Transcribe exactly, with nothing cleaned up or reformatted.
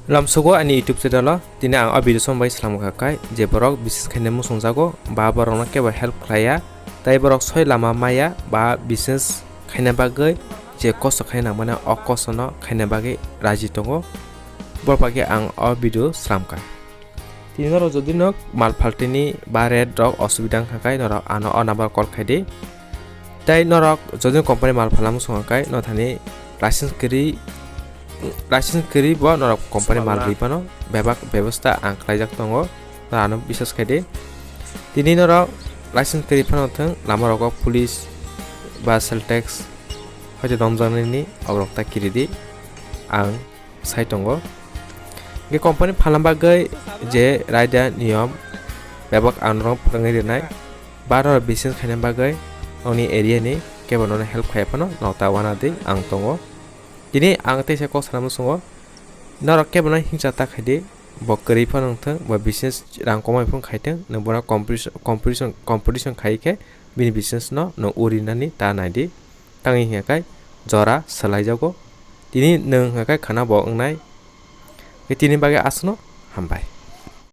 Lamsogo ani YouTube channel o tini ang o video song bai slam kha kai je borok business khaina muchung jago ba borok no kebo help khlaiya, tai borok soi lama maya ba business khaina bagwi je kosto khaina nang mano o kosto no khaina bagwi raji tongo, borok bagwi ang o video slam kha. Tini norok jodi nok mal phaltini ba rate rok osubida wngkha kai norok ano o number call khai di. Tai norok jodi company mal phala muchung kai no thani license kwrwi, license kwrwi bo norok company mal rwi phano bebak bebosta ang khlaijak tongo, norok ano biswas khai di. Tini norok license kwrwi phano thwng lama rogo police ba sales tax hoite domjaknani oborok ta kiri di ang sai tongo. Hingke company phalna bagwi je raida niyom bebak ang norok phwrwngwi rwnai, ba norok business khaina bagwi nokni area ni kebo nono help khai phano nok ta wana di ang tongo. Tini ang teisa kok sana muchungo, norok kebo no hingsa ta khai di, bo kwrwi phano wngthung, bo business rang komai phano khai thung, nwng bono competition, competition, competition khai khe bini business no nwng urinani ta nai di. Tangwi hingya kai jora swlaijago. Tini nwng hingya kai khana bo wngnai. Tini bagwi aswkno hambai.